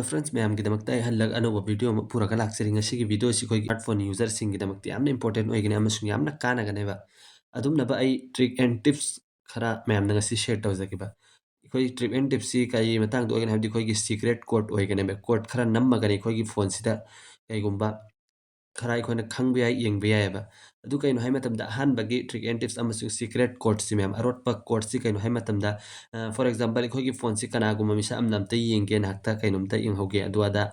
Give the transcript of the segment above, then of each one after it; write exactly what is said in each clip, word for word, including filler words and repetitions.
Friends, ꯃꯌꯥꯝꯒꯤꯗꯃꯛꯇ ꯑꯩ ꯍꯜꯂꯛ ꯑꯅꯧꯕ ꯚꯤꯗꯤꯑꯣ ꯑꯃ ꯄꯨꯔꯒ ꯂꯥꯛꯆꯔꯤ꯫ ꯉꯁꯤꯒꯤ ꯚꯤꯗꯤꯑꯣꯁꯤ ꯑꯩꯈꯣꯏꯒꯤ smartphone userꯁꯤꯡꯒꯤꯗꯃꯛꯇ ꯌꯥꯝꯅ important ꯑꯣꯏꯒꯅꯤ ꯑꯃꯁꯨꯡ ꯌꯥꯝꯅ ꯀꯥꯟꯅꯒꯅꯦꯕ꯫ ꯑꯗꯨꯝꯅꯕ ꯑꯩ trick and tips ꯈꯔ ꯃꯌꯥꯝꯗ ꯉꯁꯤ share ꯇꯧꯖꯒꯦꯕ꯫ ꯑꯩꯈꯣꯏ trick and tipꯁꯤ ꯀꯔꯤ ꯃꯇꯥꯡꯗ ꯑꯣꯏꯒꯅꯤ ꯍꯥꯏꯕꯗꯤ ꯑꯩꯈꯣꯏꯒꯤ secret code ꯑꯣꯏꯒꯅꯦꯕ꯫ Code ꯈꯔ ꯅꯝꯃꯒꯅꯤ ꯑꯩꯈꯣꯏꯒꯤ phoneꯁꯤꯗ ꯀꯩꯒꯨꯝꯕ ꯈꯔ ꯑꯩꯈꯣꯏꯅ ꯈꯪꯕ ꯌꯥꯏ, ꯌꯦꯡꯕ ꯌꯥꯏꯑꯕ꯫ ꯑꯗꯨ ꯀꯩꯅꯣ ꯍꯥꯏ ꯃꯇꯝꯗ ꯑꯍꯥꯟꯕꯒꯤ trick and tips ꯑꯃꯁꯨꯡ secret codeꯁꯤ ꯃꯌꯥꯝ, ꯑꯔꯣꯠꯄ codeꯁꯤ ꯀꯩꯅꯣ ꯍꯥꯏ ꯃꯇꯝꯗ, ꯑ, for example, ꯑꯩꯈꯣꯏꯒꯤ phoneꯁꯤ ꯀꯅꯥꯒꯨꯝꯕ ꯃꯤꯁꯛ ꯑꯃꯅ ꯑꯝꯇ ꯌꯦꯡꯒꯦꯅ ꯍꯦꯛꯇ ꯀꯩꯅꯣꯝꯇ ꯌꯦꯡꯍꯧꯒꯦ ꯑꯗꯨ ꯑꯗꯥ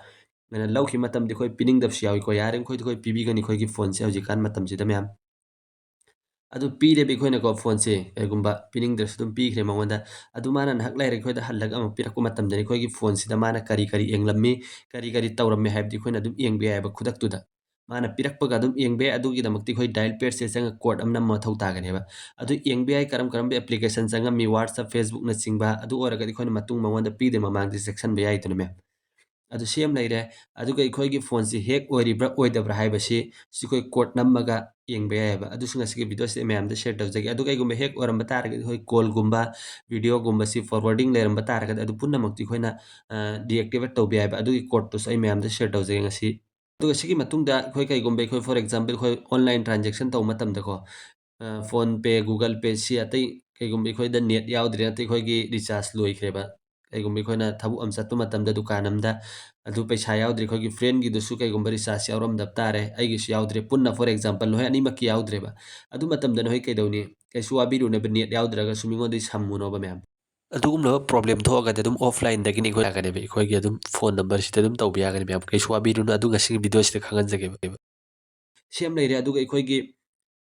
ꯑꯅ ꯂꯧꯈꯤꯕ ꯃꯇꯝꯗ ꯑꯩꯈꯣꯏ ꯄꯤꯅꯤꯡꯗꯕꯁꯨ ꯌꯥꯎꯏꯀꯣ꯫ ꯌꯥꯔꯤꯃꯈꯩꯗꯤ ꯑꯩꯈꯣꯏ ꯄꯤꯕꯤꯒꯅꯤ ꯑꯩꯈꯣꯏꯒꯤ phoneꯁꯦ ꯍꯧꯖꯤꯛꯀꯥꯟ ꯃꯇꯝꯁꯤꯗ ꯃꯌꯥꯝ꯫ ꯑꯗꯨ ꯄꯤꯔꯦꯕ ꯑꯩꯈꯣꯏꯅꯀꯣ phoneꯁꯦ, ꯀꯩꯒꯨꯝꯕ ꯄꯤꯅꯤꯡꯗ꯭ꯔꯁꯨ ꯑꯗꯨꯝ ꯄꯤꯈ꯭ꯔꯦ ꯃꯉꯣꯟꯗ꯫ ꯑꯗꯨ ꯃꯥꯅ ꯉꯥꯏꯍꯥꯛ ꯂꯩꯔꯒ ꯑꯩꯈꯣꯏꯗ ꯍꯜꯂꯒ ꯑꯃꯨꯛ ꯄꯤꯔꯛꯄ ꯃꯇꯝꯗꯅꯤ ꯑꯩꯈꯣꯏꯒꯤ phoneꯁꯤꯗ ꯃꯥꯅ ꯀꯔꯤ ꯀꯔꯤ ꯌꯦꯡꯂꯝꯃꯤ, ꯀꯔꯤ ꯀꯔꯤ ꯇꯧꯔꯝꯃꯤ ꯍꯥꯏꯕꯗꯤ ꯑꯩꯈꯣꯏꯅ ꯑꯗꯨꯝ ꯌꯦꯡꯕ ꯌꯥꯏꯑꯕ ꯈꯨꯗꯛꯇꯨꯗ꯫ ꯃꯥꯅ ꯄꯤꯔꯛꯄꯒ ꯑꯗꯨꯝ ꯌꯦꯡꯕ ꯌꯥꯏ꯫ ꯑꯗꯨꯒꯤꯗꯃꯛꯇꯤ ꯑꯩꯈꯣꯏ dial padꯁꯦ ꯆꯪꯉꯒ code ꯑꯃ ꯅꯝꯕ ꯃꯊꯧ ꯇꯥꯒꯅꯦꯕ꯫ ꯑꯗꯨ ꯌꯦꯡꯕ ꯌꯥꯏ ꯀꯔꯝ ꯀꯔꯝꯕ application ꯆꯪꯉꯝꯃꯤ, WhatsApp, Facebookꯅꯆꯤꯡꯕ꯫ ꯑꯗꯨ ꯑꯣꯏꯔꯒꯗꯤ ꯑꯩꯈꯣꯏꯅ ꯃꯇꯨꯡ ꯃꯉꯣꯟꯗ ꯄꯤꯗ꯭ꯔꯤ ꯃꯃꯥꯡꯗ ꯆꯦꯛꯁꯤꯟꯕ ꯌꯥꯏꯗꯅ ꯃꯌꯥꯝ꯫ ꯑꯗꯨ ꯁꯤ ꯑꯃ ꯂꯩꯔꯦ꯫ ꯑꯗꯨꯒ ꯑꯩꯈꯣꯏꯒꯤ phoneꯁꯤ hack ꯑꯣꯏꯔꯤꯕ꯭ꯔꯥ ꯑꯣꯏꯗꯕ꯭ꯔꯥ ꯍꯥꯏꯕꯁꯤ ꯁꯤ ꯑꯩꯈꯣꯏ code ꯅꯝꯃꯒ ꯌꯦꯡꯕ ꯌꯥꯏꯑꯕ꯫ ꯑꯗꯨꯁꯨ ꯉꯁꯤꯒꯤ ꯚꯤꯗꯤꯑꯣꯁꯤꯗ ꯃꯌꯥꯝꯗ share ꯇꯧꯖꯒꯦ꯫ ꯑꯗꯨ ꯀꯩꯒꯨꯝꯕ hack ꯑꯣꯏꯔꯝꯕ ꯇꯥꯔꯒꯗꯤ ꯑꯩꯈꯣꯏ callꯒꯨꯝꯕ, videoꯒꯨꯝꯕꯁꯤ forwarding ꯂꯩꯔꯝꯕ ꯇꯥꯔꯒꯗꯤ ꯑꯗꯨ ꯄꯨꯝꯅꯃꯛꯇꯤ ꯑꯩꯈꯣꯏꯅ, ꯑ, deactivate ꯇꯧꯕ ꯌꯥꯏꯑꯕ꯫ ꯑꯗꯨꯒꯤ codeꯇꯨꯁꯨ ꯑꯩ ꯃꯌꯥꯝꯗ share ꯇꯧꯖꯒꯦ ꯉꯁꯤ꯫ ꯑꯗꯨꯒ ꯁꯤꯒꯤ ꯃꯇꯨꯡꯗ ꯑꯩꯈꯣꯏ ꯀꯩꯒꯨꯝꯕ ꯑꯩꯈꯣꯏ, for example, ꯑꯩꯈꯣꯏ online transaction ꯇꯧꯕ ꯃꯇꯝꯗꯀꯣ, ꯑ, PhonePe, Google Pay ꯁꯤ ꯑꯇꯩ ꯀꯩꯒꯨꯝꯕ ꯑꯩꯈꯣꯏꯗ net ꯌꯥꯎꯗ꯭ꯔꯦ, ꯅꯠꯇ꯭ꯔꯒ ꯑꯩꯈꯣꯏꯒꯤ recharge ꯂꯣꯏꯈ꯭ꯔꯦꯕ, ꯀꯩꯒꯨꯝꯕ ꯑꯩꯈꯣꯏꯅ ꯊꯕꯛ ꯑꯃ ꯆꯠꯄ ꯃꯇꯝꯗ ꯗꯨꯀꯥꯟ ꯑꯃꯗ ꯑꯗꯨ ꯄꯩꯁꯥ ꯌꯥꯎꯗ꯭ꯔꯦ, ꯑꯩꯈꯣꯏꯒꯤ friendꯒꯤꯗꯨꯁꯨ ꯀꯩꯒꯨꯝꯕ recharge ꯌꯥꯎꯔꯝꯗꯕ ꯇꯥꯔꯦ, ꯑꯩꯒꯤꯁꯨ ꯌꯥꯎꯗ꯭ꯔꯦ, ꯄꯨꯟꯅ for example ꯅꯈꯣꯏ ꯑꯅꯤꯃꯛꯀꯤ ꯌꯥꯎꯗ꯭ꯔꯦꯕ, ꯑꯗꯨ ꯃꯇꯝꯗ ꯅꯈꯣꯏ ꯀꯩꯗꯧꯅꯤ? ꯀꯩꯁꯨ ꯋꯥꯕꯤꯔꯨꯅꯦꯕ, net ꯌꯥꯎꯗ꯭ꯔꯒꯁꯨ ꯃꯤꯉꯣꯟꯗꯒꯤ ꯁꯝꯃꯨꯅꯣꯕ ꯃꯌꯥꯝ꯫ ꯑꯗꯨꯒꯨꯝꯂꯕ problem ꯊꯣꯛꯑꯒꯗꯤ ꯑꯗꯨꯝ offlineꯗꯒꯤꯅꯤ ꯑꯩꯈꯣꯏ ꯌꯥꯒꯅꯦꯕ, ꯑꯩꯈꯣꯏꯒꯤ ꯑꯗꯨꯝ phone numberꯁꯤꯗ ꯑꯗꯨꯝ ꯇꯧꯕ ꯌꯥꯒꯅꯤ ꯃꯌꯥꯝ, ꯀꯩꯁꯨ ꯋꯥꯕꯤꯔꯨꯅꯨ꯫ ꯑꯗꯨ ꯉꯁꯤꯒꯤ videoꯁꯤꯗ ꯈꯪꯍꯟꯖꯒꯦꯕ꯫ ꯁꯤ ꯑꯃ ꯂꯩꯔꯦ꯫ ꯑꯗꯨꯒ ꯑꯩꯈꯣꯏꯒꯤ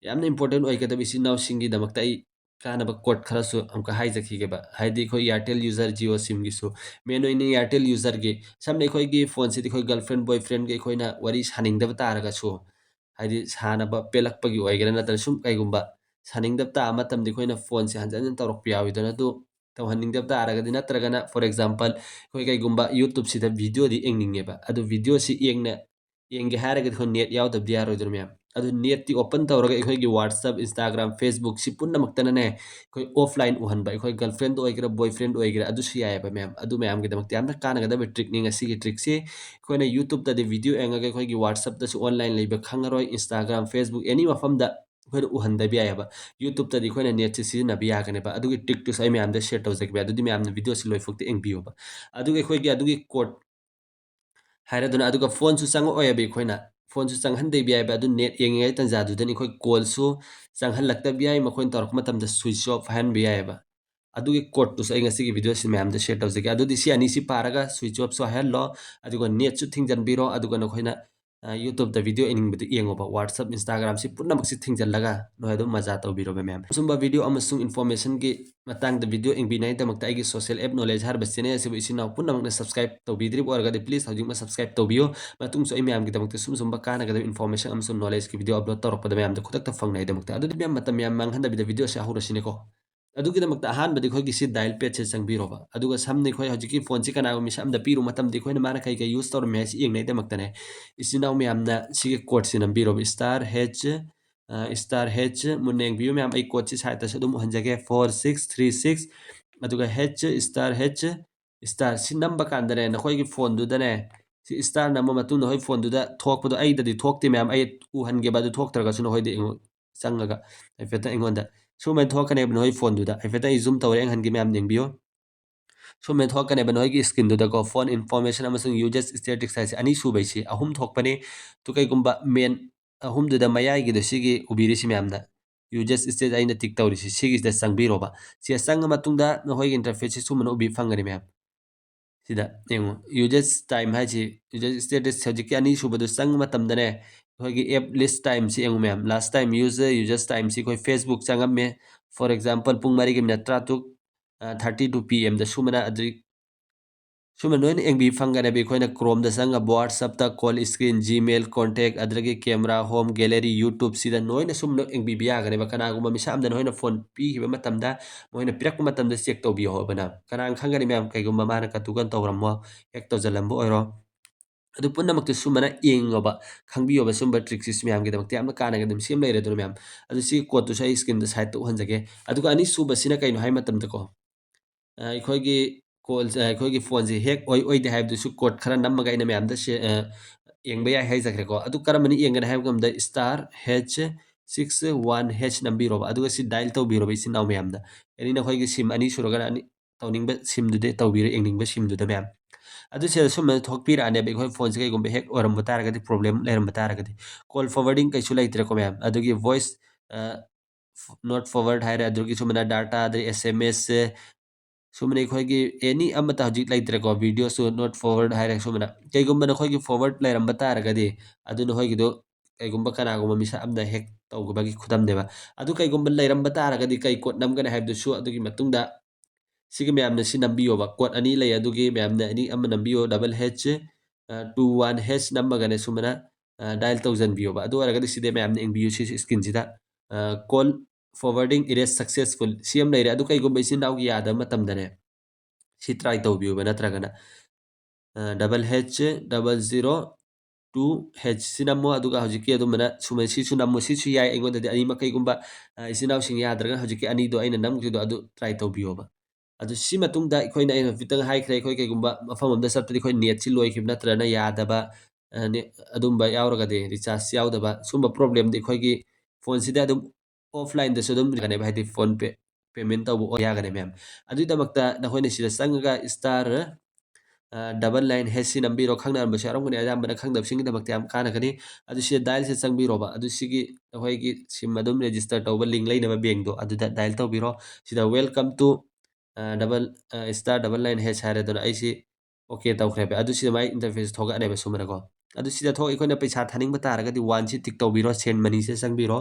ꯌꯥꯝꯅ important ꯑꯣꯏꯒꯗꯕ ꯏꯆꯤꯟ ꯏꯅꯥꯎꯁꯤꯡꯒꯤꯗꯃꯛꯇ ꯑꯩ ꯀꯥꯟꯅꯕ code ꯈꯔꯁꯨ ꯑꯃꯨꯛꯀ ꯍꯥꯏꯖꯈꯤꯒꯦꯕ꯫ ꯍꯥꯏꯗꯤ ꯑꯩꯈꯣꯏ Airtel userꯒꯤ, Jio SIMꯒꯤꯁꯨ, main ꯑꯣꯏꯅ Airtel userꯒꯤ, ꯁꯝꯅ ꯑꯩꯈꯣꯏꯒꯤ phoneꯁꯤꯗꯤ ꯑꯩꯈꯣꯏ girlfriend boyfriendꯒ ꯑꯩꯈꯣꯏꯅ ꯋꯥꯔꯤ ꯁꯥꯅꯤꯡꯗꯕ ꯇꯥꯔꯒꯁꯨ, ꯍꯥꯏꯗꯤ ꯁꯥꯟꯅꯕ ꯄꯦꯜꯂꯛꯄꯒꯤ ꯑꯣꯏꯒꯦꯔꯥ ꯅꯠꯇ꯭ꯔꯒ ꯁꯨꯝ ꯀꯩꯒꯨꯝꯕ ꯁꯥꯅꯤꯡꯗꯕ ꯇꯥꯕ ꯃꯇꯝꯗ ꯑꯩꯈꯣꯏꯅ phoneꯁꯦ ꯍꯟꯖꯟ ꯍꯟꯖꯟ ꯇꯧꯔꯛꯄ ꯌꯥꯎꯋꯤꯗꯅ꯫ ꯑꯗꯨ ꯇꯧꯍꯟꯅꯤꯡꯗꯕ ꯇꯥꯔꯒꯗꯤ, ꯅꯠꯇ꯭ꯔꯒꯅ for example ꯑꯩꯈꯣꯏ ꯀꯩꯒꯨꯝꯕ YouTubeꯁꯤꯗ videoꯗꯤ ꯌꯦꯡꯅꯤꯡꯉꯦꯕ, ꯑꯗꯨ videoꯁꯤ ꯌꯦꯡꯅ-, ꯌꯦꯡꯒꯦ ꯍꯥꯏꯔꯒꯗꯤ ꯑꯩꯈꯣꯏ net ꯌꯥꯎꯗꯕꯗꯤ ꯌꯥꯔꯣꯏꯗꯅ ꯃꯌꯥꯝ꯫ ꯑꯗꯨ net ꯇꯤ open ꯇꯧꯔꯒ ꯑꯩꯈꯣꯏꯒꯤ WhatsApp, Instagram, Facebook ꯁꯤ ꯄꯨꯝꯅꯃꯛꯇꯅꯅꯦ, ꯑꯩꯈꯣꯏ offline ꯎꯍꯟꯕ, ꯑꯩꯈꯣꯏ girlfriend ꯑꯣꯏꯒꯦꯔꯥ, boyfriend ꯑꯣꯏꯒꯦꯔꯥ, ꯑꯗꯨꯁꯨ ꯌꯥꯏꯑꯕ ꯃꯌꯥꯝ꯫ ꯑꯗꯨ ꯃꯌꯥꯝꯒꯤꯗꯃꯛꯇ ꯌꯥꯝꯅ ꯀꯥꯟꯅꯒꯗꯕ trick ꯅꯤ ꯉꯁꯤꯒꯤ trick ꯁꯤ꯫ ꯑꯩꯈꯣꯏꯅ YouTube ꯇꯗꯤ video ꯌꯦꯡꯉꯒ ꯑꯩꯈꯣꯏꯒꯤ WhatsApp ꯇꯁꯨ online ꯂꯩꯕ ꯈꯪꯉꯔꯣꯏ, Instagram, Facebook any ꯃꯐꯝꯗ ꯑꯩꯈꯣꯏꯅ ꯎꯍꯟꯗꯕ ꯌꯥꯏꯑꯕ꯫ YouTube ꯇꯗꯤ ꯑꯩꯈꯣꯏꯅ net ꯁꯤ ꯁꯤꯖꯤꯟꯅꯕ ꯌꯥꯒꯅꯦꯕ꯫ ꯑꯗꯨꯒꯤ trick ꯇꯨꯁꯨ ꯑꯩ ꯃꯌꯥꯝꯗ share ꯇꯧꯖꯒꯦ꯫ ꯑꯗꯨꯗꯤ ꯃꯌꯥꯝꯅ video ꯁꯤ ꯂꯣꯏꯐꯥꯎꯇ ꯌꯦꯡꯕꯤꯌꯣꯕ꯫ ꯑꯗꯨꯒ ꯑꯩꯈꯣꯏꯒꯤ ꯑꯗꯨꯒꯤ code ꯍꯥꯏꯔꯗꯨꯅ, ꯑꯗꯨꯒ phone ꯁꯨ ꯆꯪꯉꯛꯑꯣꯏꯕ ꯑꯩꯈꯣꯏꯅ꯫ Phone ꯁꯨ ꯆꯪꯍꯟꯗꯕ ꯌꯥꯏꯕ꯫ ꯑꯗꯨ net ꯌꯦꯡꯉꯤꯉꯩ ꯇꯟꯖꯥꯗꯨꯗꯅꯤ ꯑꯩꯈꯣꯏ call ꯁꯨ ꯆꯪꯍꯜꯂꯛꯇꯕ ꯌꯥꯏ, ꯃꯈꯣꯏꯅ ꯇꯧꯔꯛꯄ ꯃꯇꯝꯗ switch off ꯍꯥꯏꯍꯟꯕ ꯌꯥꯏꯑꯕ꯫ ꯑꯗꯨꯒꯤ code ꯇꯨꯁꯨ ꯑꯩ ꯉꯁꯤꯒꯤ video ꯁꯤ ꯃꯌꯥꯝꯗ share ꯇꯧꯖꯒꯦ꯫ ꯑꯗꯨꯗꯤ ꯁꯤ ꯑꯅꯤꯁꯤ ꯄꯥꯔꯒ switch off ꯁꯨ ꯍꯥꯏꯍꯜꯂꯣ, ꯑꯗꯨꯒ net ꯁꯨ ꯊꯤꯡꯖꯤꯟꯕꯤꯔꯣ, ꯑꯗꯨꯒ ꯅꯈꯣꯏꯅ, ꯑ, YouTube ꯇ video ꯌꯦꯡꯅꯤꯡꯕꯗꯨ ꯌꯦꯡꯉꯣꯕ꯫ WhatsApp, Instagram ꯁꯤ ꯄꯨꯝꯅꯃꯛꯁꯤ ꯊꯤꯡꯖꯤꯜꯂꯒ ꯅꯣꯏ ꯑꯗꯨꯝ ꯃꯖꯥ ꯇꯧꯕꯤꯔꯣꯕ ꯃꯌꯥꯝ꯫ ꯑꯁꯨꯝꯕ video ꯑꯃꯁꯨꯡ information ꯒꯤ ꯃꯇꯥꯡꯗ video ꯌꯦꯡꯕꯤꯅꯉꯥꯏꯗꯃꯛꯇ ꯑꯩꯒꯤ Social App Knowledge ꯍꯥꯏꯔꯤꯕ channel ꯑꯁꯤꯕꯨ ꯏꯆꯤꯟ ꯏꯅꯥꯎ ꯄꯨꯝꯅꯃꯛꯅ subscribe ꯇꯧꯕꯤꯗ꯭ꯔꯤꯕ ꯑꯣꯏꯔꯒꯗꯤ please ꯍꯧꯖꯤꯛꯃꯛ subscribe ꯇꯧꯕꯤꯌꯨ꯫ ꯃꯇꯨꯡꯁꯨ ꯑꯩ ꯃꯌꯥꯝꯒꯤꯗꯃꯛꯇ ꯁꯨꯝ ꯁꯨꯝꯕ ꯀꯥꯟꯅꯒꯗꯕ information ꯑꯃꯁꯨꯡ knowledge ꯀꯤ video upload ꯇꯧꯔꯛꯄꯗ ꯃꯌꯥꯝꯗ ꯈꯨꯗꯛꯇ ꯐꯪꯅꯉꯥꯏꯗꯃꯛꯇ꯫ ꯑꯗꯨꯗꯤ ꯃꯌꯥꯝ ꯃꯇꯝ ꯌꯥꯝ ꯃꯥꯡꯍꯟꯗꯕꯤꯗ video ꯑꯁꯤ ꯍꯧꯔꯁꯤꯅꯦꯀꯣ꯫ ꯑꯗꯨꯒꯤꯗꯃꯛꯇ ꯑꯍꯥꯟꯕꯗꯤ ꯑꯩꯈꯣꯏꯒꯤ ꯁꯤ dial pad ꯁꯦ ꯆꯪꯕꯤꯔꯣꯕ꯫ ꯑꯗꯨꯒ ꯁꯝꯅ ꯑꯩꯈꯣꯏ ꯍꯧꯖꯤꯛꯀꯤ phone ꯁꯤ ꯀꯅꯥꯒꯨꯝꯕ ꯃꯤꯁꯛ ꯑꯃꯗ ꯄꯤꯔꯨꯕ ꯃꯇꯝꯗ ꯑꯩꯈꯣꯏꯅ ꯃꯥꯅ ꯀꯩ ꯀꯩ use ꯇꯧꯔꯝꯃꯤ ꯍꯥꯏꯁꯤ ꯌꯦꯡꯅꯉꯥꯏꯗꯃꯛꯇꯅꯦ, ꯏꯆꯤꯟ ꯏꯅꯥꯎ ꯃꯌꯥꯝꯅ ꯁꯤꯒꯤ code ꯁꯤ ꯅꯝꯕꯤꯔꯣꯕ, star H, ꯑ, star H, ꯃꯨꯟꯅ ꯌꯦꯡꯕꯤꯌꯨ ꯃꯌꯥꯝ, ꯑꯩ code ꯁꯤ side ꯇꯁꯨ ꯑꯗꯨꯝ ꯎꯍꯟꯖꯒꯦ, four six three six, ꯑꯗꯨꯒ H, star H, star ꯁꯤ ꯅꯝꯕ ꯀꯥꯟꯗꯅꯦ, ꯅꯈꯣꯏꯒꯤ phone ꯗꯨꯗꯅꯦ, ꯁꯤ star ꯅꯝꯕ ꯃꯇꯨꯡꯗ ꯅꯈꯣꯏ phone ꯗꯨꯗ ꯊꯣꯛꯄꯗꯣ, ꯑꯩꯗꯗꯤ ꯊꯣꯛꯇꯦ ꯃꯌꯥꯝ, ꯑꯩ ꯎꯍꯟꯒꯦꯕ, ꯑꯗꯨ ꯊꯣꯛꯇ꯭ꯔꯒꯁꯨ ꯅꯈꯣꯏꯗ ꯑꯩꯉꯣꯟ-, ꯆꯪꯉꯒ ꯍꯥꯏꯐꯦꯠꯇ ꯑꯩꯉꯣꯟꯗ ꯁꯨꯃꯥꯏꯅ ꯊꯣꯛꯀꯅꯦꯕ꯫ ꯅꯈꯣꯏ phone ꯗꯨꯗ ꯍꯥꯏꯐꯦꯠꯇ ꯑꯩ zoom ꯇꯧꯔꯦ, ꯌꯦꯡꯍꯟꯒꯦ ꯃꯌꯥꯝ, ꯌꯦꯡꯕꯤꯌꯨ꯫ ꯁꯨꯃꯥꯏꯅ ꯊꯣꯛꯀꯅꯦꯕ ꯅꯈꯣꯏꯒꯤ screen ꯗꯨꯗꯀꯣ, phone information ꯑꯃꯁꯨꯡ usage statistics ꯍꯥꯏꯁꯦ ꯑꯅꯤ ꯁꯨꯕꯩꯁꯤ, ꯑꯍꯨꯝ ꯊꯣꯛꯄꯅꯤ꯫ ꯑꯗꯨ ꯀꯩꯒꯨꯝꯕ main ꯑꯍꯨꯝꯗꯨꯗ ꯃꯌꯥꯏꯒꯤꯗꯣ, ꯁꯤꯒꯤ ꯎꯕꯤꯔꯤꯁꯤ ꯃꯌꯥꯝꯅ, usage status ꯑꯩꯅ tick ꯇꯧꯔꯤꯁꯤ, ꯁꯤꯒꯤꯁꯤꯗ ꯆꯪꯕꯤꯔꯣꯕ꯫ ꯁꯤꯗ ꯆꯪꯉ ꯃꯇꯨꯡꯗ ꯅꯈꯣꯏꯒꯤ interface ꯁꯤ ꯁꯨꯝꯕꯅ ꯎꯕꯤ ꯐꯪꯒꯅꯤ ꯃꯌꯥꯝ꯫ ꯁꯤꯗ ꯌꯦꯡꯉꯨ, usage time ꯍꯥꯏꯁꯤ, usage status ꯍꯧꯖꯤꯛꯀꯤ ꯑꯅꯤ ꯁꯨꯕꯗꯨ ꯆꯪꯕ ꯃꯇꯝꯗꯅꯦ, ꯑꯩꯈꯣꯏꯒꯤ app list time ꯁꯤ ꯌꯦꯡꯉꯨ ꯃꯌꯥꯝ, last time use, usage time ꯁꯤ ꯑꯩꯈꯣꯏ Facebook ꯆꯪꯉꯝꯃꯦ, for example, ꯄꯨꯡ ꯃꯔꯤꯒꯤ minute ꯇꯔꯥꯇꯔꯨꯛ, ꯑ, thirty two P M ꯗ ꯁꯨꯃꯥꯏꯅ, ꯑꯗꯨ ꯁꯨꯝꯕ ꯂꯣꯏꯅ ꯌꯦꯡꯕꯤ ꯐꯪꯒꯅꯦꯕ꯫ ꯑꯩꯈꯣꯏꯅ Chrome ꯗ ꯆꯪꯉꯒ WhatsApp ꯇ call screen, Gmail, contact, ꯑꯗꯨꯗꯒꯤ camera, home, gallery, YouTube ꯁꯤꯗ ꯂꯣꯏꯅ ꯁꯨꯝꯕ ꯌꯦꯡꯕꯤꯕ ꯌꯥꯒꯅꯦꯕ꯫ ꯀꯅꯥꯒꯨꯝꯕ ꯃꯤꯁꯛ ꯑꯃꯗ ꯅꯈꯣꯏꯅ phone ꯄꯤꯈꯤꯕ ꯃꯇꯝꯗ ꯃꯈꯣꯏꯅ ꯄꯤꯔꯛꯄ ꯃꯇꯝꯗ check ꯇꯧꯕꯤꯌꯣ ꯍꯥꯏꯕꯅ꯫ ꯀꯅꯥꯅ ꯈꯪꯒꯅꯤ ꯃꯌꯥꯝ, ꯀꯩꯒꯨꯝꯕ ꯃꯥꯅ ꯀꯇꯨꯀꯔꯟ ꯇꯧꯔꯝꯃꯣ, hack ꯇꯧꯁꯤꯜꯂꯝꯕ ꯑꯣꯏꯔꯣ꯫ ꯑꯗꯨ ꯄꯨꯝꯅꯃꯛꯇꯨ ꯁꯨꯝꯕꯅ ꯌꯦꯡꯉꯣꯕ, ꯈꯪꯕꯤꯌꯣꯕ꯫ ꯁꯨꯝꯕ tricks ꯁꯤ ꯃꯌꯥꯝꯒꯤꯗꯃꯛꯇ ꯌꯥꯝꯅ ꯀꯥꯟꯅꯒꯗꯕ ꯁꯤ ꯑꯃ ꯂꯩꯔꯦ꯫ ꯑꯗꯨꯅ ꯃꯌꯥꯝ, ꯑꯗꯨ ꯁꯤ code ꯇꯨꯁꯨ ꯑꯩ screen ꯗ ꯁꯥꯏꯠꯇ ꯎꯍꯟꯖꯒꯦ꯫ ꯑꯗꯨꯒ ꯑꯅꯤꯁꯨꯕꯁꯤꯅ ꯀꯩꯅꯣ ꯍꯥꯏ ꯃꯇꯝꯗꯀꯣ, ꯑ, ꯑꯩꯈꯣꯏꯒꯤ call ꯁꯦ, ꯑꯩꯈꯣꯏꯒꯤ phone ꯁꯦ hack ꯑꯣꯏ ꯑꯣꯏꯗꯦ ꯍꯥꯏꯕꯗꯨꯁꯨ code ꯈꯔ ꯅꯝꯃꯒ ꯑꯩꯅ ꯃꯌꯥꯝꯗ ꯁꯦ-, ꯑ, ꯌꯦꯡꯕ ꯌꯥꯏ ꯍꯥꯏꯖꯈ꯭ꯔꯦꯀꯣ꯫ ꯑꯗꯨ ꯀꯔꯝꯕꯅ ꯌꯦꯡꯒꯅꯤ ꯍꯥꯏꯕ ꯃꯇꯝꯗ star H six one hash ꯅꯝꯕꯤꯔꯣꯕ, ꯑꯗꯨꯒ ꯁꯤ dial ꯇꯧꯕꯤꯔꯣꯕ, ꯏꯆꯤꯟ ꯏꯅꯥꯎ ꯃꯌꯥꯝꯗ꯫ ꯑꯦꯅꯤ ꯅꯈꯣꯏꯒꯤ ꯁꯤꯝ ꯑꯅꯤ ꯁꯨꯔꯒꯅ ꯑꯅꯤ, ꯇꯧꯅꯤꯡꯕ ꯁꯤꯝꯗꯨꯗ ꯇꯧꯕꯤꯔꯣ, ꯌꯦꯡꯅꯤꯡꯕ ꯁꯤꯝꯗꯨꯗ ꯃꯌꯥꯝ꯫ ꯑꯗꯨ ꯁꯤꯗ ꯁꯨꯝꯕ ꯊꯣꯛꯄꯤꯔꯛꯑꯅꯦꯕ, ꯑꯩꯈꯣꯏ phone ꯁꯦ ꯀꯩꯒꯨꯝꯕ hack ꯑꯣꯏꯔꯝꯕ ꯇꯥꯔꯒꯗꯤ, problem ꯂꯩꯔꯝꯕ ꯇꯥꯔꯒꯗꯤ꯫ Call forwarding ꯀꯩꯁꯨ ꯂꯩꯇ꯭ꯔꯦꯀꯣ ꯃꯌꯥꯝ꯫ ꯑꯗꯨꯒꯤ voice, ꯑ, ꯐ-, not forward ꯍꯥꯏꯔꯦ, ꯑꯗꯨꯒꯤ ꯁꯨꯃꯥꯏꯅ data, ꯑꯗꯩ S M S ꯁꯦ, ꯁꯨꯃꯥꯏꯅ ꯑꯩꯈꯣꯏꯒꯤ ꯑꯦꯅꯤ ꯑꯃꯠꯇ ꯍꯧꯖꯤꯛ ꯂꯩꯇ꯭ꯔꯦꯀꯣ, video ꯁꯨ not forward ꯍꯥꯏꯔꯦ꯫ ꯁꯨꯃꯥꯏꯅ ꯀꯩꯒꯨꯝꯕ ꯅꯈꯣꯏꯒꯤ forward ꯂꯩꯔꯝꯕ ꯇꯥꯔꯒꯗꯤ, ꯑꯗꯨ ꯅꯈꯣꯏꯒꯤꯗꯣ ꯀꯩꯒꯨꯝꯕ ꯀꯅꯥꯒꯨꯝꯕ ꯃꯤꯁꯛ ꯑꯃꯅ hack ꯇꯧꯈꯤꯕꯒꯤ ꯈꯨꯗꯝꯅꯦꯕ꯫ ꯑꯗꯨ ꯀꯩꯒꯨꯝꯕ ꯂꯩꯔꯝꯕ ꯇꯥꯔꯒꯗꯤ ꯀꯩ code ꯅꯝꯒꯅꯤ ꯍꯥꯏꯕꯗꯨꯁꯨ ꯑꯗꯨꯒꯤ ꯃꯇꯨꯡꯗ ꯁꯤꯒꯤ ꯃꯌꯥꯝꯅ ꯁꯤ ꯅꯝꯕꯤꯌꯣꯕ꯫ Code ꯑꯅꯤ ꯂꯩ, ꯑꯗꯨꯒꯤ ꯃꯌꯥꯝꯅ ꯑꯅꯤ ꯑꯃ ꯅꯝꯕꯤꯌꯣ, double H, ꯑ, two one hash ꯅꯝꯃꯒꯅꯦ ꯁꯨꯃꯥꯏꯅ, ꯑ, dial ꯇꯧꯁꯤꯟꯕꯤꯌꯣꯕ꯫ ꯑꯗꯨ ꯑꯣꯏꯔꯒꯗꯤ ꯁꯤꯗ ꯃꯌꯥꯝꯅ ꯌꯦꯡꯕꯤꯌꯨ, ꯁꯤ screen ꯁꯤꯗ, ꯑ, call forwarding erase successful ꯁꯤ ꯑꯃ ꯂꯩꯔꯦ꯫ ꯑꯗꯨ ꯀꯩꯒꯨꯝꯕ ꯏꯆꯤꯟ ꯏꯅꯥꯎꯒꯤ ꯌꯥꯗꯕ ꯃꯇꯝꯗꯅꯦ, ꯁꯤ try ꯇꯧꯕꯤꯌꯣꯕ꯫ ꯅꯠꯇ꯭ꯔꯒꯅ, ꯑ, double H double zero two H ꯁꯤ ꯅꯝꯃꯣ, ꯑꯗꯨꯒ ꯍꯧꯖꯤꯛꯀꯤ ꯑꯗꯨꯝꯕꯅ ꯁꯨꯃꯥꯏꯅ ꯁꯤꯁꯨ ꯅꯝꯃꯣ, ꯁꯤꯁꯨ ꯌꯥꯏ꯫ ꯑꯩꯉꯣꯟꯗꯗꯤ ꯑꯅꯤꯃꯛ ꯀꯩꯒꯨꯝꯕ, ꯑ, ꯏꯆꯤꯟ ꯏꯅꯥꯎꯁꯤꯡ ꯌꯥꯗ꯭ꯔꯒꯅ ꯍꯧꯖꯤꯛꯀꯤ ꯑꯅꯤꯗꯣ ꯑꯩꯅ ꯅꯝꯈꯤꯕꯗꯣ ꯑꯗꯨ try ꯇꯧꯕꯤꯌꯣꯕ꯫ ꯑꯗꯨ ꯁꯤ ꯃꯇꯨꯡꯗ ꯑꯩꯈꯣꯏꯅ, ꯑꯩꯅ ꯍꯧꯖꯤꯛꯇꯪ ꯍꯥꯏꯈ꯭ꯔꯦ, ꯑꯩꯈꯣꯏ ꯀꯩꯒꯨꯝꯕ ꯃꯐꯝ ꯑꯃꯗ ꯆꯠꯄꯗꯤ ꯑꯩꯈꯣꯏ net ꯁꯤ ꯂꯣꯏꯈꯤꯕ ꯅꯠꯇ꯭ꯔꯒꯅ ꯌꯥꯗꯕ, ꯑ, ꯅꯦ-, ꯑꯗꯨꯝꯕ ꯌꯥꯎꯔꯒꯗꯤ, recharge ꯌꯥꯎꯗꯕ, ꯁꯨꯝꯕ problem ꯗꯤ ꯑꯩꯈꯣꯏꯒꯤ phone ꯁꯤꯗ ꯑꯗꯨꯝ offline ꯗꯁꯨ ꯑꯗꯨꯝ ꯌꯥꯒꯅꯦꯕ, ꯍꯥꯏꯗꯤ PhonePe payment ꯇꯧꯕ ꯑꯣꯏ ꯌꯥꯒꯅꯤ ꯃꯌꯥꯝ꯫ ꯑꯗꯨꯒꯤꯗꯃꯛꯇ ꯅꯈꯣꯏꯅ ꯁꯤꯗ ꯆꯪꯉꯒ star, ꯑ, double nine hash ꯁꯤ ꯅꯝꯕꯤꯔꯣ꯫ ꯈꯪꯅꯔꯝꯕꯁꯨ ꯌꯥꯎꯔꯝꯒꯅꯤ, ꯑꯌꯥꯝꯕꯅ ꯈꯪꯗꯕꯁꯤꯡꯒꯤꯗꯃꯛꯇ ꯌꯥꯝ ꯀꯥꯟꯅꯒꯅꯤ꯫ ꯑꯗꯨ ꯁꯤꯗ dial ꯁꯦ ꯆꯪꯕꯤꯔꯣꯕ꯫ ꯑꯗꯨ ꯁꯤꯒꯤ ꯅꯈꯣꯏꯒꯤ ꯁꯤꯝ ꯑꯗꯨꯝ register ꯇꯧꯕ link ꯂꯩꯅꯕ bank ꯗꯣ ꯑꯗꯨꯗ dial ꯇꯧꯕꯤꯔꯣ꯫ ꯁꯤꯗ welcome to, ꯑ, double, ꯑ, star double nine hash ꯍꯥꯏꯔꯦꯗꯅ, ꯑꯩꯁꯤ okay ꯇꯧꯈ꯭ꯔꯦꯕ꯫ ꯑꯗꯨ ꯁꯤꯗ ꯃꯥꯏ interface ꯊꯣꯛꯂꯛꯑꯅꯦꯕ ꯁꯨꯃꯥꯏꯅꯀꯣ꯫ ꯑꯗꯨ ꯁꯤꯗ ꯊꯣꯛ ꯑꯩꯈꯣꯏꯅ ꯄꯩꯁꯥ ꯊꯥꯅꯤꯡꯕ ꯇꯥꯔꯒꯗꯤ one ꯁꯤ tick ꯇꯧꯕꯤꯔꯣ, send money ꯁꯦ ꯆꯪꯕꯤꯔꯣ꯫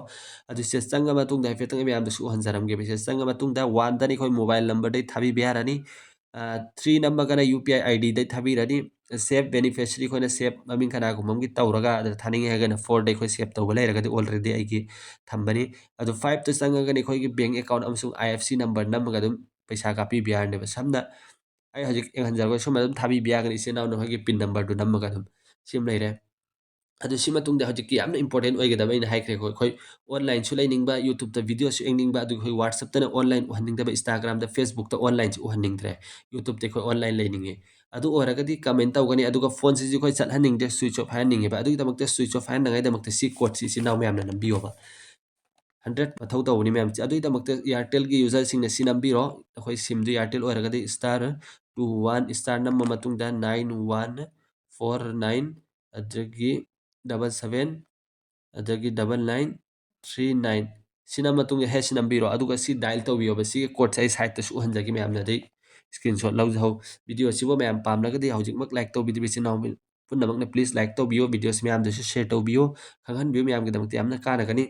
ꯑꯗꯨ ꯁꯤꯗ ꯆꯪꯉ ꯃꯇꯨꯡꯗ ꯍꯥꯏꯐꯦꯠꯇꯪ ꯑꯩ ꯃꯌꯥꯝꯗꯁꯨ ꯎꯍꯟꯖꯔꯝꯒꯦ꯫ ꯁꯤꯗ ꯆꯪꯉ ꯃꯇꯨꯡꯗ one ꯗꯅ ꯑꯩꯈꯣꯏ mobile number ꯗꯩ ꯊꯥꯕꯤꯕ ꯌꯥꯔꯅꯤ꯫ ꯑ, three ꯅꯝꯃꯒꯅ U P I I D ꯗꯩ ꯊꯥꯕꯤꯔꯅꯤ꯫ Save beneficiary ꯑꯩꯈꯣꯏꯅ save ꯃꯃꯤꯡ ꯀꯅꯥꯒꯨꯝꯕ ꯑꯃꯒꯤ ꯇꯧꯔꯒ ꯑꯗ ꯊꯥꯅꯤꯡꯉꯦ ꯍꯥꯏꯔꯒꯅ four ꯗ ꯑꯩꯈꯣꯏ save ꯇꯧꯕ ꯂꯩꯔꯒꯗꯤ already ꯑꯩꯒꯤ ꯊꯝꯕꯅꯤ꯫ ꯑꯗꯨ five ꯇ ꯆꯪꯉꯒꯅ ꯑꯩꯈꯣꯏꯒꯤ bank account ꯑꯃꯁꯨꯡ I F C number ꯅꯝꯃꯒ ꯑꯗꯨꯝ ꯄꯩꯁꯥ ꯀꯥꯞꯄꯤꯕ ꯌꯥꯔꯅꯦꯕ꯫ ꯁꯝꯅ ꯑꯩ ꯍꯧꯖꯤꯛ ꯌꯦꯡꯍꯟꯖꯔꯒ ꯁꯨꯝ ꯑꯗꯨꯝ ꯊꯥꯕꯤꯕ ꯌꯥꯒꯅꯤ, ꯏꯆꯤꯟ ꯏꯅꯥꯎ ꯅꯈꯣꯏꯒꯤ pin number ꯗꯨ ꯅꯝꯃꯒ ꯑꯗꯨꯝ꯫ ꯁꯤꯃ ꯂꯩꯔꯦ꯫ ꯑꯗꯨ ꯁꯤ ꯃꯇꯨꯡꯗ ꯍꯧꯖꯤꯛꯀꯤ ꯌꯥꯝꯅ important ꯑꯣꯏꯒꯗꯕ ꯑꯩꯅ ꯍꯥꯏꯈ꯭ꯔꯦ, ꯑꯩꯈꯣꯏ, ꯑꯩꯈꯣꯏ onlineꯁꯨ ꯂꯩꯅꯤꯡꯕ, YouTubeꯇ videoꯁꯨ ꯌꯦꯡꯅꯤꯡꯕ, ꯑꯗꯨꯒ ꯑꯩꯈꯣꯏ WhatsAppꯇꯅ online ꯎꯍꯟꯅꯤꯡꯗꯕ, Instagramꯗ, Facebookꯇ onlineꯁꯤ ꯎꯍꯟꯅꯤꯡꯗ꯭ꯔꯦ, YouTubeꯇ ꯑꯩꯈꯣꯏ online ꯂꯩꯅꯤꯡꯉꯦ꯫ ꯑꯗꯨ ꯑꯣꯏꯔꯒꯗꯤ comment ꯇꯧꯒꯅꯤ, ꯑꯗꯨꯒ phoneꯁꯤꯁꯨ ꯑꯩꯈꯣꯏ ꯆꯠꯍꯟꯅꯤꯡꯗ꯭ꯔꯦ, switch off ꯍꯥꯏꯍꯟꯅꯤꯡꯉꯦꯕ꯫ ꯑꯗꯨꯒꯤꯗꯃꯛꯇ switch off ꯍꯥꯏꯍꯟꯅꯉꯥꯏꯗꯃꯛꯇ ꯁꯤ codeꯁꯤ ꯏꯆꯤꯟ ꯏꯅꯥꯎ ꯃꯌꯥꯝꯅ ꯅꯝꯕꯤꯌꯣꯕ꯫ Hundred ꯃꯊꯧ ꯇꯧꯕꯅꯤ ꯃꯌꯥꯝ꯫ ꯑꯗꯨꯒꯤꯗꯃꯛꯇ Airtelꯒꯤ userꯁꯤꯡꯅ ꯁꯤ ꯅꯝꯕꯤꯔꯣ꯫ ꯑꯩꯈꯣꯏ SIMꯗꯨ Airtel ꯑꯣꯏꯔꯒꯗꯤ star two one star ꯅꯝꯕ ꯃꯇꯨꯡꯗ nine one four nine, ꯑꯗꯒꯤ double seven, ꯑꯗꯒꯤ double nine three nine, ꯁꯤꯅ ꯃꯇꯨꯡꯗ hash ꯅꯝꯕꯤꯔꯣ, ꯑꯗꯨꯒ ꯁꯤ dial ꯇꯧꯕꯤꯌꯣꯕ꯫ ꯁꯤꯒꯤ codeꯁꯦ ꯑꯩ sideꯇꯁꯨ ꯎꯍꯟꯖꯒꯦ ꯃꯌꯥꯝꯅ, ꯑꯗꯩ screenshot ꯂꯧꯖꯍꯧ꯫ Videoꯁꯤꯕꯨ ꯃꯌꯥꯝ ꯄꯥꯝꯂꯒꯗꯤ ꯍꯧꯖꯤꯛꯃꯛ like ꯇꯧꯕꯤꯗ꯭ꯔꯤꯕ ꯏꯆꯤꯟ ꯏꯅꯥꯎ ꯄꯨꯝꯅꯃꯛꯅ please like ꯇꯧꯕꯤꯌꯣ, videoꯁꯤ ꯃꯌꯥꯝꯗꯁꯨ share ꯇꯧꯕꯤꯌꯣ, ꯈꯪꯍꯟꯕꯤꯌꯨ, ꯃꯌꯥꯝꯒꯤꯗꯃꯛꯇ ꯌꯥꯝꯅ ꯀꯥꯟꯅꯒꯅꯤ꯫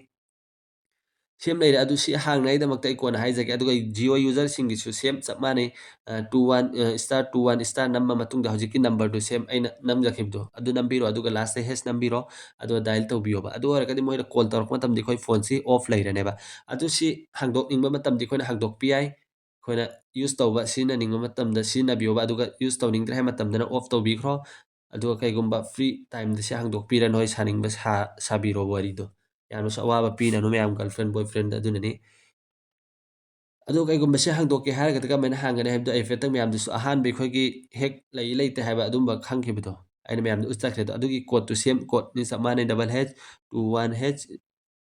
ꯁꯦꯝ ꯂꯩꯔꯦ꯫ ꯑꯗꯨ ꯁꯤ ꯍꯥꯡꯅꯉꯥꯏꯗꯃꯛꯇ ꯑꯩ ꯀꯣꯟꯅ ꯍꯥꯏꯖꯒꯦ꯫ ꯑꯗꯨꯒ Jio userꯁꯤꯡꯒꯤꯁꯨ same ꯆꯞ ꯃꯥꯟꯅꯩ꯫ ꯑ, two one, ꯑ, star two one star ꯅꯝꯕ ꯃꯇꯨꯡꯗ ꯍꯧꯖꯤꯛꯀꯤ numberꯗꯨ same ꯑꯩꯅ ꯅꯝꯖꯈꯤꯕꯗꯣ ꯑꯗꯨ ꯅꯝꯕꯤꯔꯣ, ꯑꯗꯨꯒ lastꯇ hash ꯅꯝꯕꯤꯔꯣ, ꯑꯗꯨꯒ dial ꯇꯧꯕꯤꯌꯣꯕ꯫ ꯑꯗꯨ ꯑꯣꯏꯔꯒꯗꯤ ꯃꯣꯏꯅ call ꯇꯧꯔꯛꯄ ꯃꯇꯝꯗ ꯑꯩꯈꯣꯏ phoneꯁꯤ off ꯂꯩꯔꯅꯦꯕ꯫ ꯑꯗꯨ ꯁꯤ ꯍꯥꯡꯗꯣꯛꯅꯤꯡꯕ ꯃꯇꯝꯗꯤ ꯑꯩꯈꯣꯏꯅ ꯍꯥꯡꯗꯣꯛꯄ ꯌꯥꯏ꯫ ꯑꯩꯈꯣꯏꯅ use ꯇꯧꯕ, ꯁꯤꯖꯤꯟꯅꯅꯤꯡꯕ ꯃꯇꯝꯗ ꯁꯤꯖꯤꯟꯅꯕꯤꯌꯣꯕ, ꯑꯗꯨꯒ use ꯇꯧꯅꯤꯡꯗ꯭ꯔꯦ ꯍꯥꯏꯕ ꯃꯇꯝꯗꯅ off ꯇꯧꯕꯤꯈ꯭ꯔꯣ꯫ ꯑꯗꯨꯒ ꯀꯩꯒꯨꯝꯕ free timeꯗ ꯁꯤ ꯍꯥꯡꯗꯣꯛꯄꯤꯔ ꯅꯣꯏ ꯁꯥꯅꯤꯡꯕ ꯁꯥ-, ꯁꯥꯕꯤꯔꯣ ꯋꯥꯔꯤꯗꯣ꯫ ꯌꯥꯝꯅꯁꯨ ꯑꯋꯥꯕ ꯄꯤꯅꯅꯨ ꯃꯌꯥꯝ girlfriend boyfriend ꯑꯗꯨꯅꯅꯤ꯫ ꯑꯗꯣ ꯀꯩꯒꯨꯝꯕ ꯁꯤ ꯍꯥꯡꯗꯣꯛꯀꯦ ꯍꯥꯏꯔꯒꯗꯤ ꯀꯃꯥꯏꯅ ꯍꯥꯡꯒꯅꯤ ꯍꯥꯏꯕꯗꯣ ꯑꯩ ꯍꯥꯏꯐꯦꯠꯇꯪ ꯃꯌꯥꯝꯗꯁꯨ ꯑꯍꯥꯟꯕ ꯑꯩꯈꯣꯏꯒꯤ ꯍꯦꯛ ꯂꯩ ꯂꯩꯇꯦ ꯍꯥꯏꯕ ꯑꯗꯨꯝꯕ ꯈꯪꯈꯤꯕꯗꯣ ꯑꯩꯅ ꯃꯌꯥꯝꯗ ꯎꯠꯆꯈ꯭ꯔꯦ꯫ ꯑꯗꯣ ꯑꯗꯨꯒꯤ codeꯇꯨ same codeꯅꯤ, ꯆꯞ ꯃꯥꯟꯅꯩ, double hash two one hash,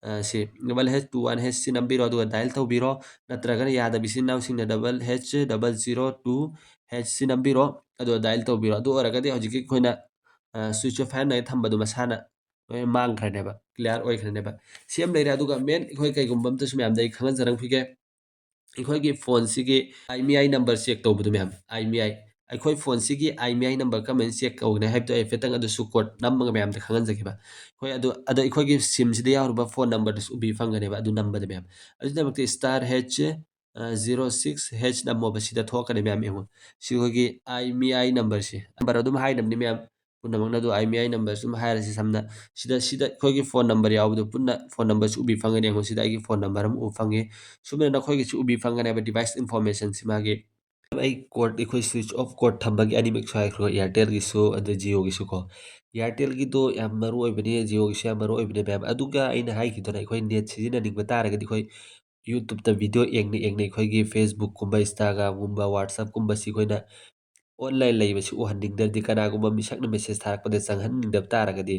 ꯑ, ꯁꯤ double hash two one hash ꯁꯤ ꯅꯝꯕꯤꯔꯣ, ꯑꯗꯨꯒ dial ꯇꯧꯕꯤꯔꯣ꯫ ꯅꯠꯇ꯭ꯔꯒꯅ ꯌꯥꯗꯕ ꯏꯆꯤꯟ ꯏꯅꯥꯎꯁꯤꯡꯅ double hash double zero two hash ꯁꯤ ꯅꯝꯕꯤꯔꯣ, ꯑꯗꯨꯒ dial ꯇꯧꯕꯤꯔꯣ꯫ ꯑꯗꯨ ꯑꯣꯏꯔꯒꯗꯤ ꯍꯧꯖꯤꯛꯀꯤ ꯑꯩꯈꯣꯏꯅ, ꯑ, switch off ꯍꯥꯏꯅ ꯊꯝꯕꯗꯨ ꯃꯁꯥꯅ ꯂꯣꯏꯅ ꯃꯥꯡꯈ꯭ꯔꯅꯦꯕ, clear ꯑꯣꯏꯈ꯭ꯔꯅꯦꯕ꯫ Same ꯂꯩꯔꯦ꯫ ꯑꯗꯨꯒ main ꯑꯩꯈꯣꯏ ꯀꯩꯒꯨꯝꯕ ꯑꯝꯇꯁꯨ ꯃꯌꯥꯝꯗ ꯑꯩ ꯈꯪꯍꯟꯖꯔꯝꯈꯤꯒꯦ꯫ ꯑꯩꯈꯣꯏꯒꯤ phoneꯁꯤꯒꯤ IMEI number check ꯇꯧꯕꯗꯣ ꯃꯌꯥꯝ, IMEI, ꯑꯩꯈꯣꯏ phoneꯁꯤꯒꯤ IMEI number ꯀꯃꯥꯏꯅ check ꯇꯧꯒꯅꯤ ꯍꯥꯏꯕꯗꯣ ꯑꯩ ꯍꯥꯏꯐꯦꯠꯇꯪ ꯑꯗꯨꯁꯨ code ꯅꯝꯃꯒ ꯃꯌꯥꯝꯗ ꯈꯪꯍꯟꯖꯒꯦꯕ꯫ ꯑꯩꯈꯣꯏ ꯑꯗꯨ, ꯑꯗ ꯑꯩꯈꯣꯏꯒꯤ SIMꯁꯤꯗ ꯌꯥꯎꯔꯤꯕ phone numberꯗꯨꯁꯨ ꯎꯕꯤ ꯐꯪꯒꯅꯦꯕ ꯑꯗꯨ ꯅꯝꯕꯗ ꯃꯌꯥꯝ꯫ ꯑꯗꯨꯒꯤꯗꯃꯛꯇ star hash, ꯑ, zero six hash ꯅꯝꯃꯣꯕ, ꯁꯤꯗ ꯊꯣꯛꯂꯛꯀꯅꯤ ꯃꯌꯥꯝ, ꯌꯦꯡꯉꯣ꯫ ꯁꯤ ꯑꯩꯈꯣꯏꯒꯤ IMEI numberꯁꯦ, number ꯑꯗꯨꯝ ꯍꯥꯏꯅꯕꯅꯤ ꯃꯌꯥꯝ꯫ ꯄꯨꯝꯅꯃꯛꯅ ꯑꯗꯨ IMEI number ꯁꯨꯝ ꯍꯥꯏꯔꯁꯤ ꯁꯝꯅ꯫ ꯁꯤꯗ, ꯁꯤꯗ ꯑꯩꯈꯣꯏꯒꯤ phone number ꯌꯥꯎꯕꯗꯣ ꯄꯨꯟꯅ phone numberꯁꯨ ꯎꯕꯤ ꯐꯪꯒꯅꯤ꯫ ꯌꯦꯡꯉꯣ, ꯁꯤꯗ ꯑꯩꯒꯤ phone number ꯑꯃ ꯎꯕ ꯐꯪꯉꯤ꯫ ꯁꯨꯃꯥꯏꯅ ꯅꯈꯣꯏꯒꯤꯁꯨ ꯎꯕꯤ ꯐꯪꯒꯅꯦꯕ device informationꯁꯤ ꯃꯥꯒꯤ꯫ ꯑꯩ ꯀꯣꯗ, ꯑꯩꯈꯣꯏ ꯁ꯭ꯋꯤꯆ ꯑꯣꯐ ꯀꯣꯗ ꯊꯝꯕꯒꯤ ꯑꯅꯤꯃꯛꯁꯨ ꯍꯥꯏꯈ꯭ꯔꯣ, Airtelꯒꯤꯁꯨ ꯑꯗꯨ Jioꯒꯤꯁꯨ ꯀꯣ꯫ Airtelꯒꯤꯗꯣ ꯌꯥꯝ ꯃꯔꯨ ꯑꯣꯏꯕꯅꯤ, Jioꯒꯤꯁꯨ ꯌꯥꯝ ꯃꯔꯨ ꯑꯣꯏꯕꯅꯤ ꯃꯌꯥꯝ꯫ ꯑꯗꯨꯒ ꯑꯩꯅ ꯍꯥꯏꯈꯤꯗꯨꯅ ꯑꯩꯈꯣꯏ ꯅꯦꯠ ꯁꯤꯖꯤꯟꯅꯅꯤꯡꯕ ꯇꯥꯔꯒꯗꯤ ꯑꯩꯈꯣꯏ YouTubeꯇ ꯚꯤꯗꯤꯑꯣ ꯌꯦꯡꯅ ꯌꯦꯡꯅ ꯑꯩꯈꯣꯏꯒꯤ Facebookꯀꯨꯝꯕ, Instagramꯒꯨꯝꯕ, WhatsAppꯀꯨꯝꯕꯁꯤ ꯑꯩꯈꯣꯏꯅ online ꯂꯩꯕꯁꯤ ꯎꯍꯟꯅꯤꯡꯗ꯭ꯔꯗꯤ, ꯀꯅꯥꯒꯨꯝꯕ ꯃꯤꯁꯛꯅ ꯃꯦꯁꯦꯖ ꯊꯥꯔꯛꯄꯗ ꯆꯪꯍꯟꯅꯤꯡꯗꯕ ꯇꯥꯔꯒꯗꯤ,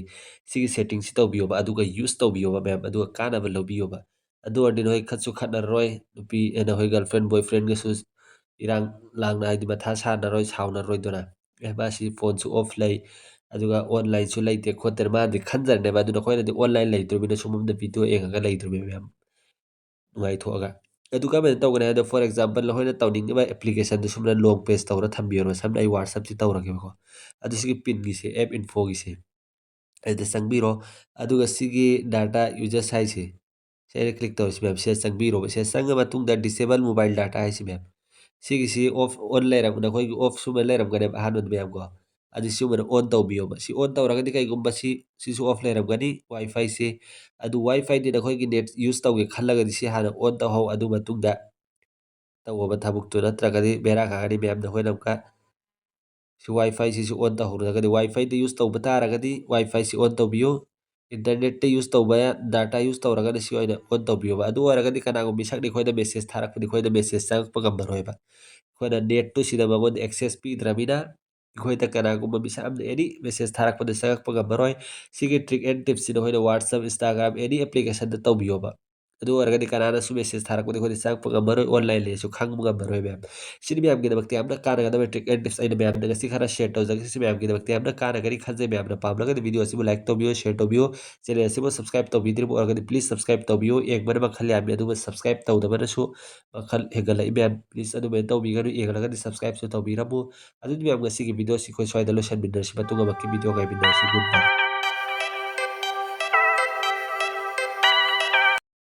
ꯁꯤꯒꯤ ꯁꯦꯇꯤꯡꯁꯤ ꯇꯧꯕꯤꯌꯣꯕ, ꯑꯗꯨꯒ ꯌꯨꯁ ꯇꯧꯕꯤꯌꯣꯕ ꯃꯌꯥꯝ, ꯑꯗꯨꯒ ꯀꯥꯟꯅꯕ ꯂꯧꯕꯤꯌꯣꯕ꯫ ꯑꯗꯨ ꯑꯣꯏꯔꯗꯤ ꯅꯈꯣꯏ ꯈꯠꯁꯨ ꯈꯠꯅꯔꯔꯣꯏ, ꯅꯨꯄꯤ, ꯑꯦ, ꯅꯈꯣꯏ girlfriend boyfriendꯒꯁꯨ ꯏꯔꯥꯡ ꯂꯥꯡꯅ, ꯍꯥꯏꯗꯤ ꯃꯊꯥ ꯁꯥꯅꯔꯣꯏ, ꯁꯥꯎꯅꯔꯣꯏꯗꯅ꯫ ꯑꯦ, ꯃꯥꯁꯤ ꯐꯣꯟꯁꯨ ꯑꯣꯐ ꯂꯩ, ꯑꯗꯨꯒ ꯑꯣꯟꯂꯥꯏꯟꯁꯨ ꯂꯩꯇꯦ ꯈꯣꯠꯇꯦꯅ ꯃꯥꯅꯗꯤ ꯈꯟꯖꯔꯅꯦꯕ꯫ ꯑꯗꯨ ꯅꯈꯣꯏꯅꯗꯤ ꯑꯣꯟꯂꯥꯏꯟ ꯂꯩꯇ꯭ꯔꯕꯅꯤꯅ ꯁꯨꯝꯕꯗ ꯚꯤꯗꯤꯑꯣ ꯌꯦꯡꯉꯒ ꯂꯩꯗ꯭ꯔꯕꯅꯦꯕ ꯃꯌꯥꯝ ꯅꯨꯡꯉꯥꯏꯊꯣꯛꯑꯒ꯫ ꯑꯗꯨ ꯀꯔꯝꯍꯥꯏꯅ ꯇꯧꯒꯅꯤ ꯍꯥꯏꯕꯗ, for example, ꯅꯈꯣꯏꯅ ꯇꯧꯅꯤꯡꯉꯤꯕ applicationꯗꯨ ꯁꯨꯝꯅ long press ꯇꯧꯔ ꯊꯝꯕꯤꯔꯣ꯫ ꯁꯝꯅ ꯑꯩ WhatsAppꯁꯤ ꯇꯧꯔꯒꯦꯕꯀꯣ꯫ ꯑꯗꯨ ꯁꯤꯒꯤ ꯄꯤꯟꯒꯤꯁꯦ, app infoꯒꯤꯁꯦ, ꯑꯗꯨꯗ ꯆꯪꯕꯤꯔꯣ꯫ ꯑꯗꯨꯒ ꯁꯤꯒꯤ data usage ꯍꯥꯏꯁꯦ, ꯁꯤ ꯑꯩꯅ click ꯇꯧꯔꯤꯁꯤ ꯃꯌꯥꯝ, ꯁꯤꯗ ꯆꯪꯕꯤꯔꯣꯕ꯫ ꯁꯤꯗ ꯆꯪꯉ ꯃꯇꯨꯡꯗ disable mobile data ꯍꯥꯏꯁꯤ ꯃꯌꯥꯝ, ꯁꯤꯒꯤꯁꯤ off, on ꯂꯩꯔꯝ-, ꯅꯈꯣꯏꯒꯤ off ꯁꯨꯝꯕ ꯂꯩꯔꯝꯒꯅꯦꯕ ꯑꯍꯥꯟꯕꯗ ꯃꯌꯥꯝ ꯀꯣ꯫ ꯑꯗꯨ ꯁꯤꯒꯨꯝꯕꯗ on ꯇꯧꯕꯤꯌꯣꯕ꯫ ꯁꯤ on ꯇꯧꯔꯒꯗꯤ ꯀꯩꯒꯨꯝꯕ ꯁꯤ, ꯁꯤꯁꯨ off ꯂꯩꯔꯝꯒꯅꯤ, WiFiꯁꯤ꯫ ꯑꯗꯨ WiFiꯗꯤ ꯅꯈꯣꯏꯒꯤ net use ꯇꯧꯒꯦ ꯈꯜꯂꯒꯗꯤ ꯁꯤ ꯍꯥꯟꯅ on ꯇꯧꯍꯧ꯫ ꯑꯗꯨ ꯃꯇꯨꯡꯗ ꯇꯧꯕ ꯊꯕꯛꯇꯨ ꯅꯠꯇ꯭ꯔꯒꯗꯤ ꯕꯦꯔꯥ ꯀꯥꯒꯅꯤ ꯃꯌꯥꯝ꯫ ꯅꯈꯣꯏꯅ ꯑꯃꯨꯛꯀ ꯁꯤ WiFiꯁꯤꯁꯨ on ꯇꯧꯍꯧꯗ꯭ꯔꯒꯗꯤ, WiFiꯗ use ꯇꯧꯕ ꯇꯥꯔꯒꯗꯤ WiFiꯁꯤ on ꯇꯧꯕꯤꯌꯨ꯫ Internetꯇ use ꯇꯧꯕ, data use ꯇꯧꯔꯒꯅ ꯁꯤ ꯑꯣꯏꯅ on ꯇꯧꯕꯤꯌꯣꯕ꯫ ꯑꯗꯨ ꯑꯣꯏꯔꯒꯗꯤ ꯀꯅꯥꯒꯨꯝꯕ ꯃꯤꯁꯛꯅ ꯑꯩꯈꯣꯏꯗ message ꯊꯥꯔꯛꯄꯗꯤ ꯑꯩꯈꯣꯏꯗ message ꯆꯪꯉꯛꯄ ꯉꯝꯃꯔꯣꯏꯕ꯫ ꯑꯩꯈꯣꯏꯅ netꯇꯨ ꯁꯤꯗ ꯃꯉꯣꯟꯗ access ꯄꯤꯗ꯭ꯔꯕꯅꯤꯅ ꯑꯩꯈꯣꯏꯗ ꯀꯅꯥꯒꯨꯝꯕ ꯃꯤꯁꯛ ꯑꯃꯅ any message ꯊꯥꯔꯛꯄꯗ ꯆꯪꯉꯛꯄ ꯉꯝꯃꯔꯣꯏ꯫ ꯁꯤꯒꯤ trick and tipsꯁꯤ ꯅꯈꯣꯏꯅ WhatsApp, Instagram, any applicationꯗ ꯇꯧꯕꯤꯌꯣꯕ꯫ ꯑꯗꯨ ꯑꯣꯏꯔꯒꯗꯤ ꯀꯅꯥꯅꯁꯨ message ꯊꯥꯔꯛꯄꯗ ꯑꯩꯈꯣꯏꯗ ꯆꯪꯉꯛꯄ ꯉꯝꯃꯔꯣꯏ, online ꯂꯩꯔꯁꯨ ꯈꯪꯕ ꯉꯝꯃꯔꯣꯏ ꯃꯌꯥꯝ꯫ ꯁꯤꯅꯤ ꯃꯌꯥꯝꯒꯤꯗꯃꯛꯇ ꯌꯥꯝꯅ ꯀꯥꯟꯅꯒꯗꯕ trick and tips ꯑꯩꯅ ꯃꯌꯥꯝꯗ ꯉꯁꯤ ꯈꯔ share ꯇꯧꯖꯒꯦ꯫ ꯁꯤ ꯃꯌꯥꯝꯒꯤꯗꯃꯛꯇ ꯌꯥꯝꯅ ꯀꯥꯟꯅꯒꯅꯤ ꯈꯟꯖꯩ, ꯃꯌꯥꯝꯅ ꯄꯥꯝꯂꯒꯗꯤ video ꯑꯁꯤꯕꯨ like ꯇꯧꯕꯤꯌꯨ, share ꯇꯧꯕꯤꯌꯨ꯫ Channel ꯑꯁꯤꯕꯨ subscribe ꯇꯧꯕꯤꯗ꯭ꯔꯤꯕ ꯑꯣꯏꯔꯒꯗꯤ please subscribe ꯇꯧꯕꯤꯌꯨ꯫ ꯌꯦꯡꯕꯅ ꯃꯈꯜ ꯌꯥꯝꯃꯤ, ꯑꯗꯨꯕꯨ subscribe ꯇꯧꯗꯕꯅꯁꯨ ꯃꯈꯜ ꯍꯦꯟꯒꯠꯂꯛꯏ ꯃꯌꯥꯝ꯫ Please ꯑꯗꯨꯃꯥꯏꯅ ꯇꯧꯕꯤꯒꯅꯨ, ꯌꯦꯡꯂꯒꯗꯤ subscribeꯁꯨ ꯇꯧꯕꯤꯔꯝꯃꯨ꯫ ꯑꯗꯨꯗꯤ ꯃꯌꯥꯝ, ꯉꯁꯤꯒꯤ video ꯑꯁꯤ ꯑꯩꯈꯣꯏ ꯁ꯭ꯋꯥꯏꯗ ꯂꯣꯏꯁꯤꯟꯃꯤꯟꯅꯔꯁꯤ, ꯃꯇꯨꯡ ꯑꯃꯛꯀꯤ video ꯉꯥꯏꯃꯤꯟꯅꯔꯁꯤ꯫ Goodbye꯫